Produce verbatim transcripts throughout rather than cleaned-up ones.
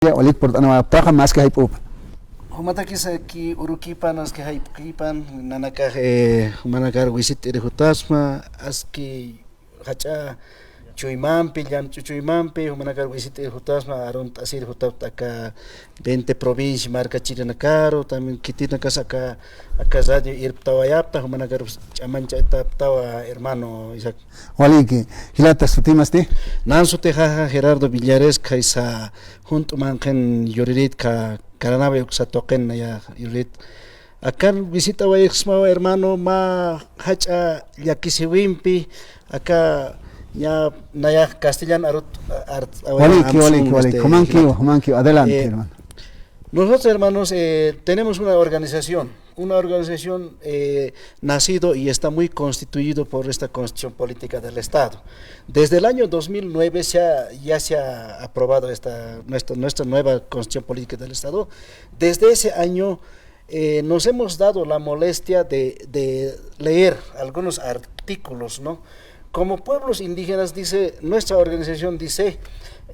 Walik purt'anawaptaxa, maski jayp'upan. Jumatakis aski urukipan, aski jayp'ukipan, nanakax, eh, jumanakar wisit'iri jutasma, aski jach'a chuymampi, llant'u chuymampi, jumanakar wisit'iri jutasma, arunt'asiri jutapta aka veinte provincia markachirinakaru, también khitinakas aka, aka radio irptawayapta, jumanakar ch'amanchaytaptawa, hermano Isaac. Waliki, jilata, sutimasti? Nan sutixa Gerardo Villares, khaysa junt'u manq'in yuririt ka, Caranave uksa tuqin naya yuririt. Akan visitawayxsmawa, hermano, mä jach'a llakisiwimpi, aka ña nayax castellan arut, art, Waliki, waliki, waliki. Este, jumankiwa, jumankiwa. Adelante, eh, hermano. Nosotros, hermanos, eh, tenemos una organización, una organización, eh, nacido y está muy constituido por esta Constitución Política del Estado. Desde el año dos mil nueve se ha, ya se ha aprobado esta, nuestra, nuestra nueva Constitución Política del Estado. Desde ese año, eh, nos hemos dado la molestia de, de leer algunos artículos, ¿no? Como pueblos indígenas, dice, nuestra organización dice,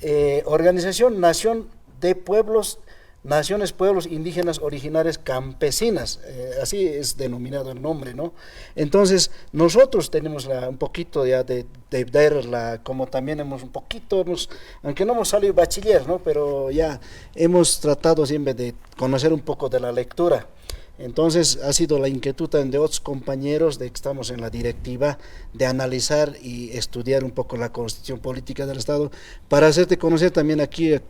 eh, Organización Nación de Pueblos, Naciones, Pueblos Indígenas Originarias Campesinas, eh, así es denominado el nombre, ¿no? Entonces, nosotros tenemos la, un poquito ya de, de ver la, como también hemos un poquito, hemos, aunque no hemos salido bachiller, ¿no? Pero ya hemos tratado siempre de conocer un poco de la lectura. Entonces, ha sido la inquietud también de otros compañeros de que estamos en la directiva de analizar y estudiar un poco la Constitución Política del Estado. Para hacerte conocer también aquí, eh,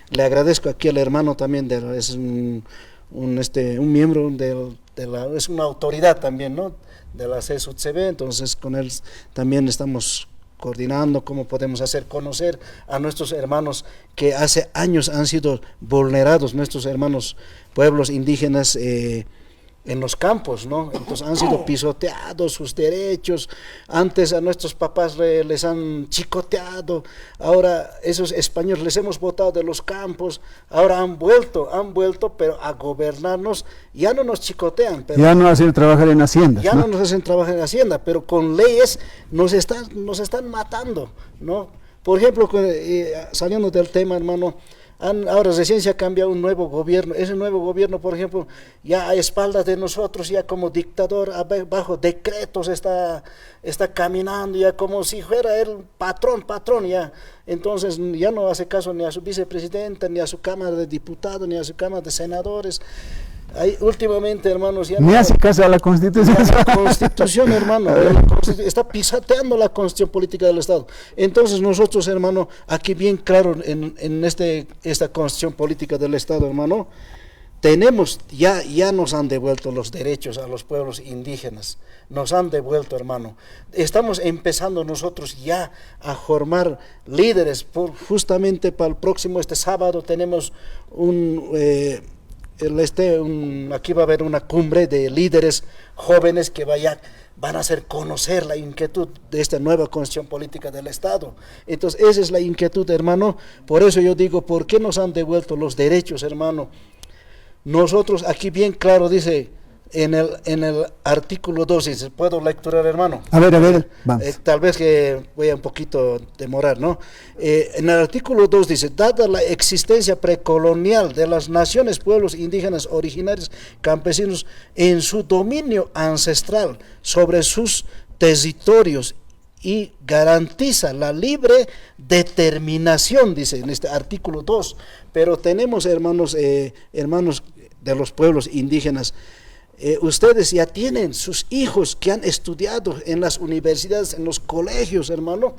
le agradezco aquí al hermano también, de, es un, un, este, un miembro del, de la, es una autoridad también, ¿no? De la C S U T C B, entonces con él también estamos coordinando cómo podemos hacer conocer a nuestros hermanos que hace años han sido vulnerados, nuestros hermanos pueblos indígenas, eh, en los campos, ¿no? Entonces han sido pisoteados sus derechos. Antes a nuestros papás le, les han chicoteado, ahora esos españoles les hemos botado de los campos, ahora han vuelto, han vuelto, pero a gobernarnos ya no nos chicotean, pero ya no hacen trabajar en haciendas, ya ¿no? No nos hacen trabajar en hacienda, pero con leyes nos están, nos están matando, ¿no? Por ejemplo, con, eh, saliendo del tema, hermano, han, ahora recién se ha cambiado un nuevo gobierno. Ese nuevo gobierno, por ejemplo, ya a espaldas de nosotros, ya como dictador, a, bajo decretos está, está caminando, ya como si fuera el patrón, patrón, ya. Entonces, ya no hace caso ni a su vicepresidenta, ni a su Cámara de Diputados, ni a su Cámara de Senadores. Ahí, últimamente, hermanos, ya no hace caso a la Constitución. A la Constitución, hermano. A ver. La Constitu-, está pisoteando la Constitución Política del Estado. Entonces, nosotros, hermano, aquí bien claro en, en este, esta Constitución Política del Estado, hermano, tenemos, ya, ya nos han devuelto los derechos a los pueblos indígenas. Nos han devuelto, hermano. Estamos empezando nosotros ya a formar líderes. Por, justamente para el próximo, este sábado, tenemos un, eh, el, este, un, aquí va a haber una cumbre de líderes jóvenes que vaya, van a hacer conocer la inquietud de esta nueva Constitución Política del Estado. Entonces, esa es la inquietud, hermano. Por eso yo digo, ¿por qué nos han devuelto los derechos, hermano? Nosotros aquí bien claro dice en el, en el artículo dos, dice, ¿puedo lecturar, hermano? A ver, a ver, vamos. Eh, tal vez que voy a un poquito demorar, ¿no? Eh, en el artículo dos dice, dada la existencia precolonial de las naciones, pueblos indígenas originarios campesinos en su dominio ancestral sobre sus territorios y garantiza la libre determinación, dice en este artículo dos. Pero tenemos, hermanos, eh, hermanos de los pueblos indígenas, eh, ustedes ya tienen sus hijos que han estudiado en las universidades, en los colegios, hermano,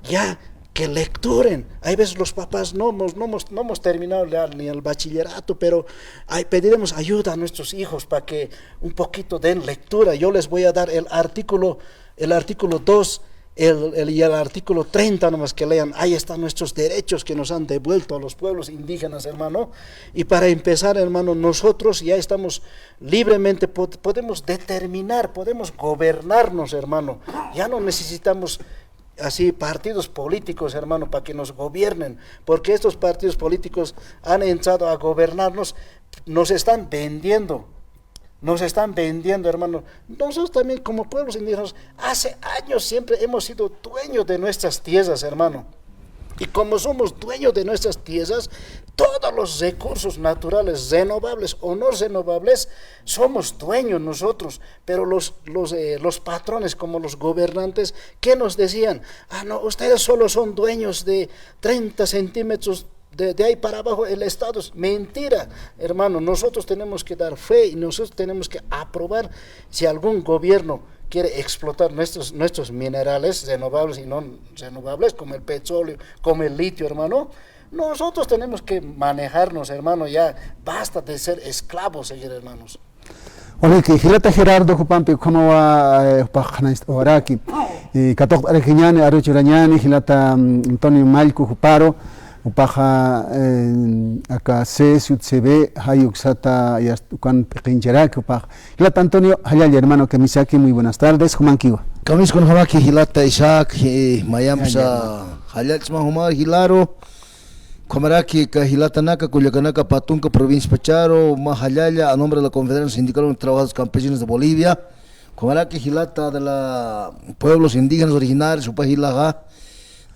ya que lecturen. Hay veces los papás no hemos, no hemos, no hemos terminado la, ni el bachillerato, pero ahí pediremos ayuda a nuestros hijos para que un poquito den lectura. Yo les voy a dar el artículo, el artículo dos, el, el, y el artículo treinta nomás que lean. Ahí están nuestros derechos que nos han devuelto a los pueblos indígenas, hermano. Y para empezar, hermano, nosotros ya estamos libremente, pod-, podemos determinar, podemos gobernarnos, hermano. Ya no necesitamos así partidos políticos, hermano, para que nos gobiernen, porque estos partidos políticos han entrado a gobernarnos, nos están vendiendo, nos están vendiendo, hermano. Nosotros también como pueblos indígenas, hace años siempre hemos sido dueños de nuestras tierras, hermano. Y como somos dueños de nuestras tierras, todos los recursos naturales, renovables o no renovables, somos dueños nosotros. Pero los, los, eh, los patrones, como los gobernantes, ¿qué nos decían? Ah, no, ustedes solo son dueños de treinta centímetros de, de ahí para abajo, el Estado. Es mentira, hermano. Nosotros tenemos que dar fe y nosotros tenemos que aprobar si algún gobierno quiere explotar nuestros, nuestros minerales renovables y no renovables, como el petróleo, como el litio, hermano. Nosotros tenemos que manejarnos, hermano, ya basta de ser esclavos, señor, hermanos. Walik, jilata Gerardo, jupampi ukhamawa, eh, jupax qhananchit uwaraki. Eh, katuqt'arakiñäni, aruchurañäni, jilata, mm, Antonio Mallku juparu, jupaxa, eh, aka C S U C B, jay uksata, yast-, ukan p'iqincharaki, jupax. Jilata Antonio, jallalla hermano, kamisaki, muy buenas tardes, jumankiwa. Kamisaki, jilata Isaac, eh, mayamsa, jallalla, jallalla, jumar, jilaru. Ukhamaraki aka jilatanaka, kullakanaka, Pä Tunka provincia pacharu, mä jallalla, a nombre de la Confederación Sindical de Trabajadores Campesinos de Bolivia, ukhamaraki jilata de la pueblos indígenas originarios, jupa jilaxa,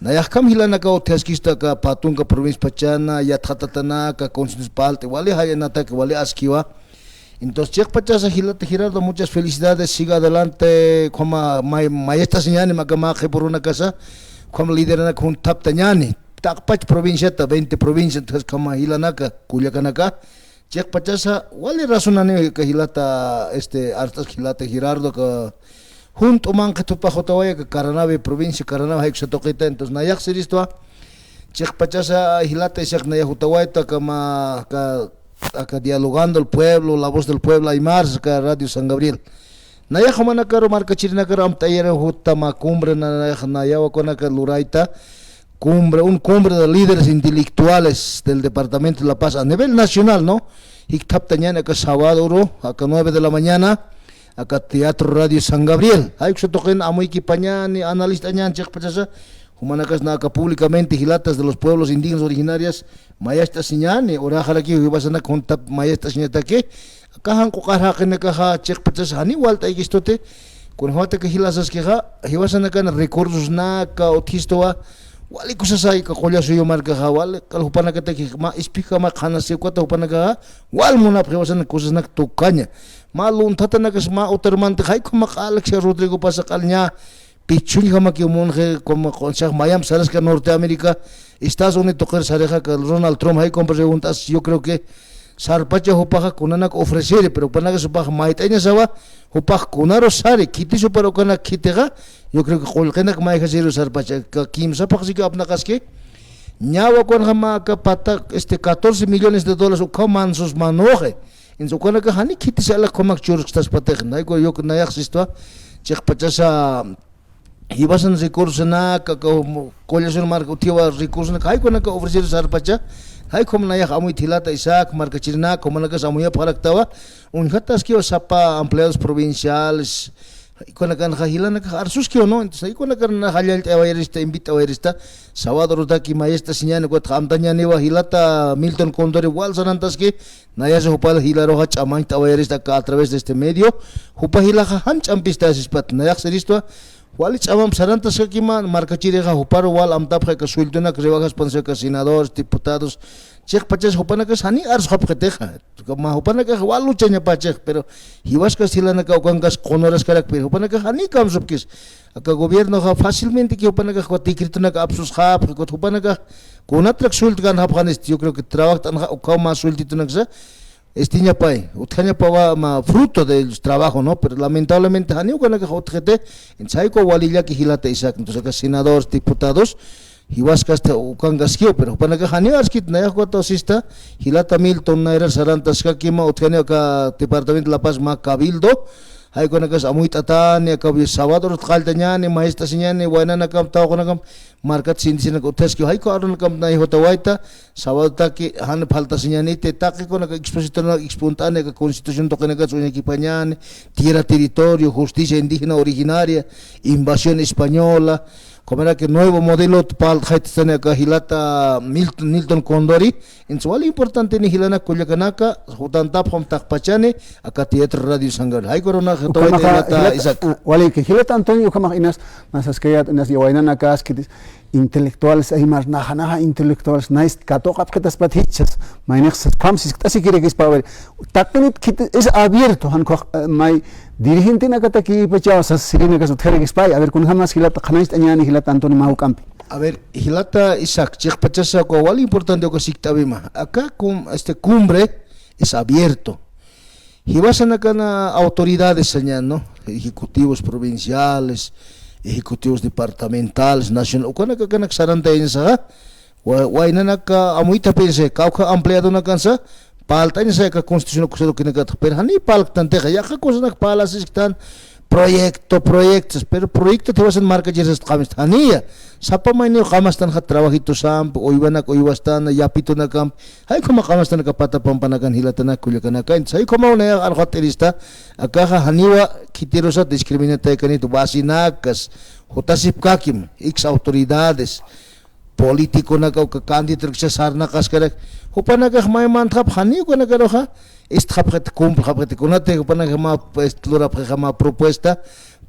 nayax ukham jilanakaw utjaskista aka Pä Tunka provincia pachana, yatxatatanaka, conciencias palt'i, wali jayanataki, wali askiwa. Entonces, chiqpachasa jilata Gerardo, muchas felicidades, siga adelante, ukhama may-, mayist'asiñäni, mä qhipürunakasa, ukham lideranak junthaptañäni. Taqpach provinciata, veinte provincia, entonces, ukhama jilanaka, kullakanaka, chiqpachasa, wali razonaniw aka jilata, este, arst'as jilata Gerardo, aka junt'u manqhit jupax jutaway aka Caranavi provincia, Caranavi jay uksa tuqita, entonces, nayax siristwa, chiqpachasa, jilata Isaac, nayax jutawayta, aka mä, aka, aka Dialogando el Pueblo, La Voz del Pueblo, Aymar, aka Radio San Gabriel. Nayax jumanakaru markachirinakaru amt'ayaraw juta mä cumbre, nayax, nayax ukanaka lurayta, cumbre, un cumbre de líderes intelectuales del departamento de La Paz a nivel nacional, ¿no? Jikthaptañäni aka sábado uru, aka nueve de la mañana, aka Teatro Radio San Gabriel. Jay uksa tuqin amuykipañäni, analist'añäni chiqpachasa, jumanakas nayax aka públicamente jilatas de los pueblos indígenas originarias, mayist'asiñäni, uraxarakiw jiwasanak junthap mayist'asiñataki, aka janq'u q'ara jaqinakaxa chiqpachasa janiw walt'aykistuti, kunjämataki jilasaskixa, jiwasanakan recursosnaka utjistuwa, wali kusasay aka Qullasuyu markaxa, wali q'al jupanakataki mä ispijama qhanasi ukata jupanakaxa, wal munapxi jiwasanak kusasnak tukukaña. Mä lunthatanak mä utarmanti, jay ukhama q'alksa Rodrigo pasa q'alña, pichuñjamakiw munxi, como q'unchax mayamp saraska Norteamérica, Estados Unidos tuqir sarixa aka Donald Trump, jay ukampi revunt'as, yo creo que sarpacha jupaxa kunanak ofreciri, pero jupanakax jupax mayt'añasawa, jupax kunaru sari, khitis jupar ukanak khitixa, yo creo que qullqinak mayjasiru sarpacha, aka kimsa phaxsikiw apnaqaski, ñawa ukanxa mä aka pata, este, catorce millones de dólares ukham mansus manuxi. Entonces, ukanakax jani khitis alak ukhamak chursktaspatix, jay uka, yo creo nayax sistwa, chiqpachasa, jiwasan recursonak, aka, aka, Qullasuyu marka utjiwa recursonak, jay ukanaka ofrecer sarpacha, jay ukham nayax amuyta jilata Isaac, markachirinak, jumanakas amuyapxaraktawa, uñjataskiwa sapa empleados provinciales, jay ukanakanxa jilanakax arsuskiwa, ¿no? Entonces, jay ukanakan jallallt'awayarista, invit'awayarista, sábado urutaki mayist'asiñäni, ukatxa amtañäniwa jilata Milton Condori wal sarantaski, nayasa jupal jilaruxa ch'amañcht'awayarista aka a través de este medio, jupa jilaxa jan ch'ampistasispat, nayax siristwa, wali ch'amamp sarantaskakima, markachirixa juparu wal amtapxi aka sueldonak rebajaspansa aka senadores, diputados, chiqpachas jupanakas jani arsxapxitixa, mä jupanakax wal luchañapachix, pero jiwaskas jilanakaw ukankas qunuraskarakpï, jupanakax jani kamsupkis, aka gobiernoxa fácilmente que jupanakax uka decretonak apsusxapxi, ukat jupanakax kunatrak sueldo ganxapxanisti, yo creo que trabajt'anxa ukaw mä suelditunaksa, estiñapay, utjañapawa mä fruto del trabajo, ¿no? Pero lamentablemente janiw ukanakax utjiti, entonces jay ukaw walillaki jilata Isaac, entonces aka senadores, diputados, jiwaskasta ukankaskiw, pero jupanakax janiw arskiti, nayax ukata sista, jilata Milton nayrar sarantaskakima, utjaniw aka departamento La Paz mä cabildo, jay ukanakas amuyt'atani, aka sábado urut qalltañäni, mayist'asiñäni, waynanakamp, tawaqunakam, markat sintisinak utjaskiw, jay uka arunakam nay jutawayta, sabadotaki, jan faltasiñäniti, taqi ukanaka expositorunak expunt'ani, aka constitución tuqinakat uñakipañäni, tierra territorio, justicia indígena originaria, invasión española, ukhamaraki nuevo modelo, parlt'xaytistani aka jilata Milton, Milton Condori, entonces wal importanteni jilanak kullakanaka, jutantapxam taqpachani, aka Teatro Radio San Gabriel. Jay ukarunak jutawayta jilata Isaac. Ah, walik, jilata Antonio, ukhamax inas, nasaskayät, inas yawaynanakaskiti. intelectuales aymar, naxa naxa intelectuales, nayst katuqapxitaspat jichhas, maynix sas, ukham siskt'asikirakispa, a ver, taqinit khiti, es abierto, jan ukkhax, eh, may dirigentenakatakipachaw sas sirinakas utjarakispa, a ver, kunjamas jilata, qhanañcht'añäni jilata Antonio mä juk'ampi. A ver, jilata Isaac, chiqpachasa uka wali importante uka sikt'äwima. Aka cum-, este, cumbre es abierto. Jiwasanakana autoridades sañäni, ¿no? Ejecutivos provinciales, ejecutivos departamentales, nacional, ukanakakanak sarantayañasaxa, wa-, waynanaka amuytapinsa, kawkha empleadonakansa, parlt'añasa aka constitución uksarukinakat, pero janiw parlktantixa, yaqha cosanak parlasisktan, proyecto, proyectos, pero proyecto jiwasan markachirasat qamista, janiya, sapa mayniw qamastanxa trabajitosampi, uywanak uywastana, yapitunakampi, jay ukhama qamastanaka pata pampanakan jilatanaka kullakanaka. Entonces, jay ukhamaw nayax arxat'irista, akaxa janiwa khitirusat discriminataykanit wasinakas, jutasipkakim, ex autoridades, politiconaka uka candidatorkisa sarnaqaskarak, jupanakax maymantxap janiw ukanakaruxa, istxapxit, cumplixapxit, kunati jupanakax mä, pues, lurapxixa mä propuesta,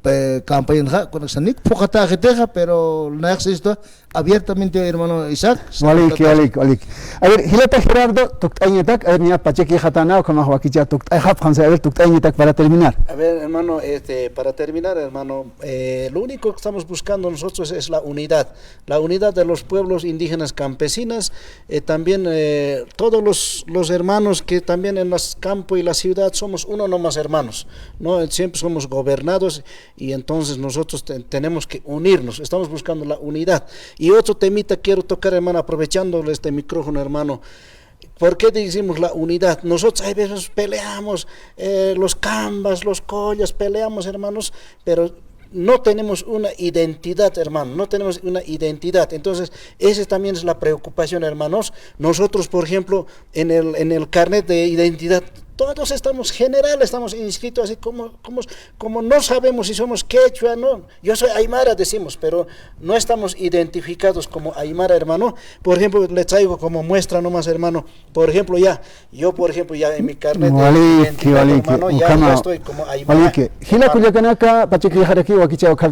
pe-, campañanxa, kunaksa nik phuqatäxitixa, pero nayax sistu, abiertamente, hermano Isaac. Waliki, waliki, waliki. A ver, jilata Gerardo, tukt'ayañatak, a ver, niya pachakixatana, ukhamax wakicha tukt'ayxapxamsa, a ver, tukt'ayañatak para terminar. A ver, hermano, este, para terminar, hermano, eh, lo único que estamos buscando nosotros es la unidad, la unidad de los pueblos indígenas campesinas, eh, también, eh, todos los, los hermanos que también en los campos y la ciudad somos uno nomás hermanos, ¿no? Siempre somos gobernados y entonces nosotros te-, tenemos que unirnos, estamos buscando la unidad. Y otro temita quiero tocar, hermano, aprovechando este micrófono, hermano. ¿Por qué decimos la unidad? Nosotros a veces peleamos, eh, los cambas, los collas, peleamos, hermanos, pero no tenemos una identidad, hermano, no tenemos una identidad. Entonces, esa también es la preocupación, hermanos. Nosotros, por ejemplo, en el, en el carnet de identidad, todos estamos general, estamos inscritos así como, como, como no sabemos si somos quechua, ¿no? Yo soy aymara, decimos, pero no estamos identificados como aymara, hermano. Por ejemplo, le traigo como muestra nomás, hermano. Por ejemplo, ya, yo, por ejemplo, ya en mi carnet de identidad, hermano, ya, ya estoy como aymara. Waliki, waliki. Jila kullakanaka, pachakixaraki, wakicha ukham